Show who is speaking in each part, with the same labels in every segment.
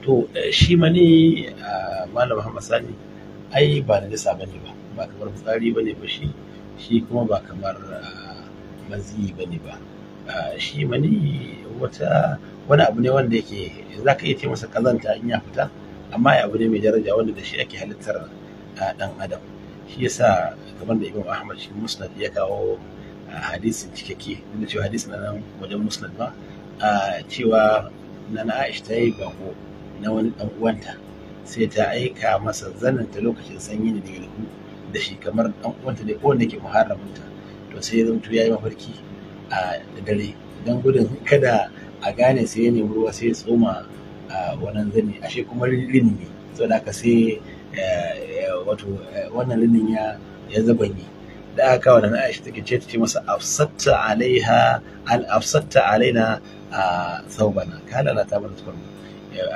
Speaker 1: To shi mani Malam Muhammad Sani ai ba najasa bane ba, ba kamar fitsari bane ba, shi kuma ba kamar maziyi bane ba. Shi mani wani abu ne wanda yake zaka iya ce masa kazanta in ya fita, amma abu ne mai daraja wanda da shi ake halittar dan adam. Shi yasa kamar da Imam Ahmad shi Musnad ya kawo hadisin cikakke, duk da cewa hadisin nan wajen Musnad ba, cewa Nana Aisha ta yi bako na wani dan uwanta, sai ta aika masa zaninta lokacin sanyi ne daga da shi kamar dan uwanta ne ko wanda yake muharraminta. To sai ya zamto ya yi mafarki a dare, dan gudun kada a gane sai ya nemi ruwa sai ya tsoma wannan zani, ashe kuma rini ne. Saboda haka sai wato wannan rinin ya zabanye. Da aka kawo Nana Aisha take ce ta ce masa afsatta alaiha al afsatta alaina thawbana, ka lalata mana tufarmu.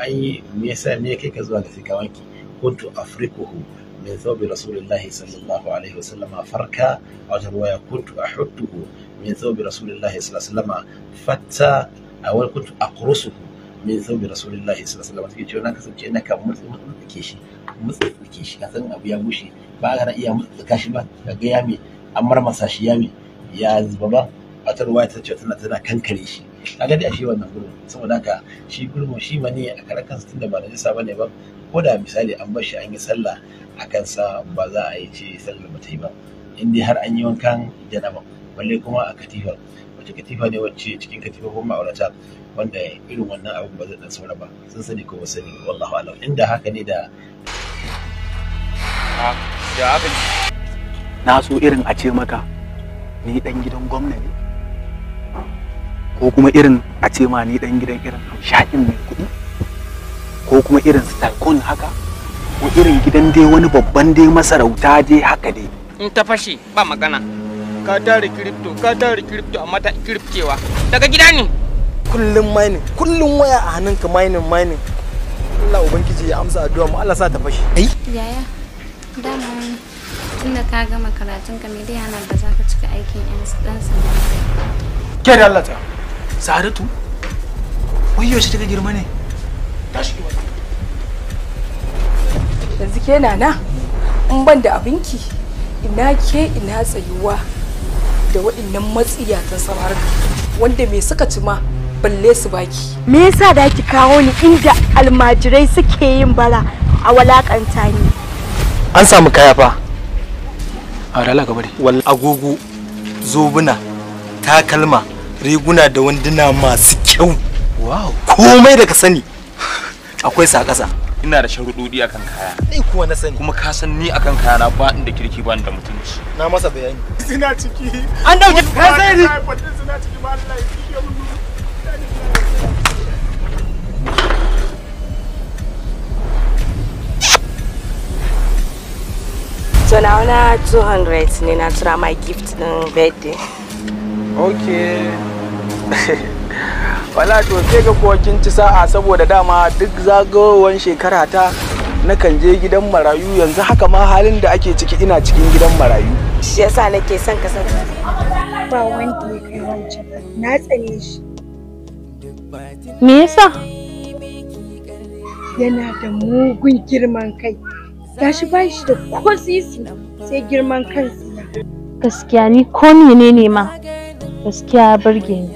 Speaker 1: Ai me yasa me kai ka zuwa ga sai ka wanki? Kuntu afrikuhu min thawbi rasulillahi sallallahu alaihi wasallam farka, a wata ruwaya kuntu ahudduhu min thawbi rasulillahi sallallahu alaihi wasallam fatta, a wani kuntu aqrusuhu min thawbi rasulillahi sallallahu alaihi wasallam. Take cewa na kasance ina kan mutsuke shi, mutsuke shi, ka san abu ya bushe ba ka iya mutsuka shi ba, kaga ya me an marmasa shi ya me ya zuba ba. Wata ruwaya ta ce tana kankare shi. Kaga dai ashe wannan gurbin, saboda haka shi gurbin shi mani a karan kansa tunda ba najasa bane ba, ko da misali an bar shi an yi sallah a kansa ba za a yi ce sallar ba ta yi ba, in dai har an yi wankan janaba, balle kuma a katifa, wace katifa ne wacce cikin katifa ko ma'aurata wanda irin wannan abin ba zai dan saura ba, sun sani ko ba sani, wallahu a'lam. Inda haka ne da
Speaker 2: na so irin a ce maka ni dan gidan gwamna ne, ko kuma irin a ce ma ni dan gidan irin hamshakin mai kuɗi, ko kuma irin su tycoon haka, ko irin gidan dai wani babban dai masarauta dai haka dai.
Speaker 3: In ta fashe ba magana, ka tare crypto, ka tare crypto amma ta cryptewa daga gida ne.
Speaker 4: Kullum mining, kullum waya a hannunka mining mining. Allah ubangiji ya amsa addu'a mu, Allah sa ta fashe.
Speaker 5: Yaya, dama tunda ka gama karatun ka me dai hana ba za ka cika aikin yan dan sanda?
Speaker 2: Ke da Allah ta Sa'adatu, wai yaushe kika girma ne? Tashi ki wani.
Speaker 6: Yanzu ke nana, in ban da abinki, ina ke ina tsayuwa da waɗannan matsiyatan samarka wanda me suka ci ma balle su baki.
Speaker 7: Me yasa da ki kawo ni inda almajirai suke yin bara a walakanta ni?
Speaker 4: An samu kaya fa.
Speaker 2: A rala ka bari.
Speaker 4: Wallahi agogo, zobuna, takalma, riguna da wanduna masu kyau.
Speaker 2: Wow.
Speaker 4: Komai da ka sani akwai sa ƙasa.
Speaker 8: Ina da sharuɗoɗi akan kaya.
Speaker 4: Ni kuwa na sani.
Speaker 8: Kuma ka san ni akan kaya na ba inda kirki ba da mutunci.
Speaker 4: Na masa bayani.
Speaker 9: Suna ciki.
Speaker 4: An dauke ka sai ni.
Speaker 9: Suna ciki ba Allah ya kiyaye mu.
Speaker 10: So now na 200 ne na tura my gift din birthday.
Speaker 2: Okay. Wala to sai ga kuwa kin ci sa'a, saboda dama duk zagayowar shekara ta nakan je gidan marayu. Yanzu haka ma halin da ake ciki ina cikin gidan marayu.
Speaker 10: Shi yasa nake son ka san.
Speaker 7: Ba wanda ya kai wancan, na tsane shi.
Speaker 11: Me yasa?
Speaker 7: Yana da mugun girman kai. Gashi ba shi da ko sisi sai girman kansa.
Speaker 11: Gaskiya ni ko menene ma gaskiya ya burge ni.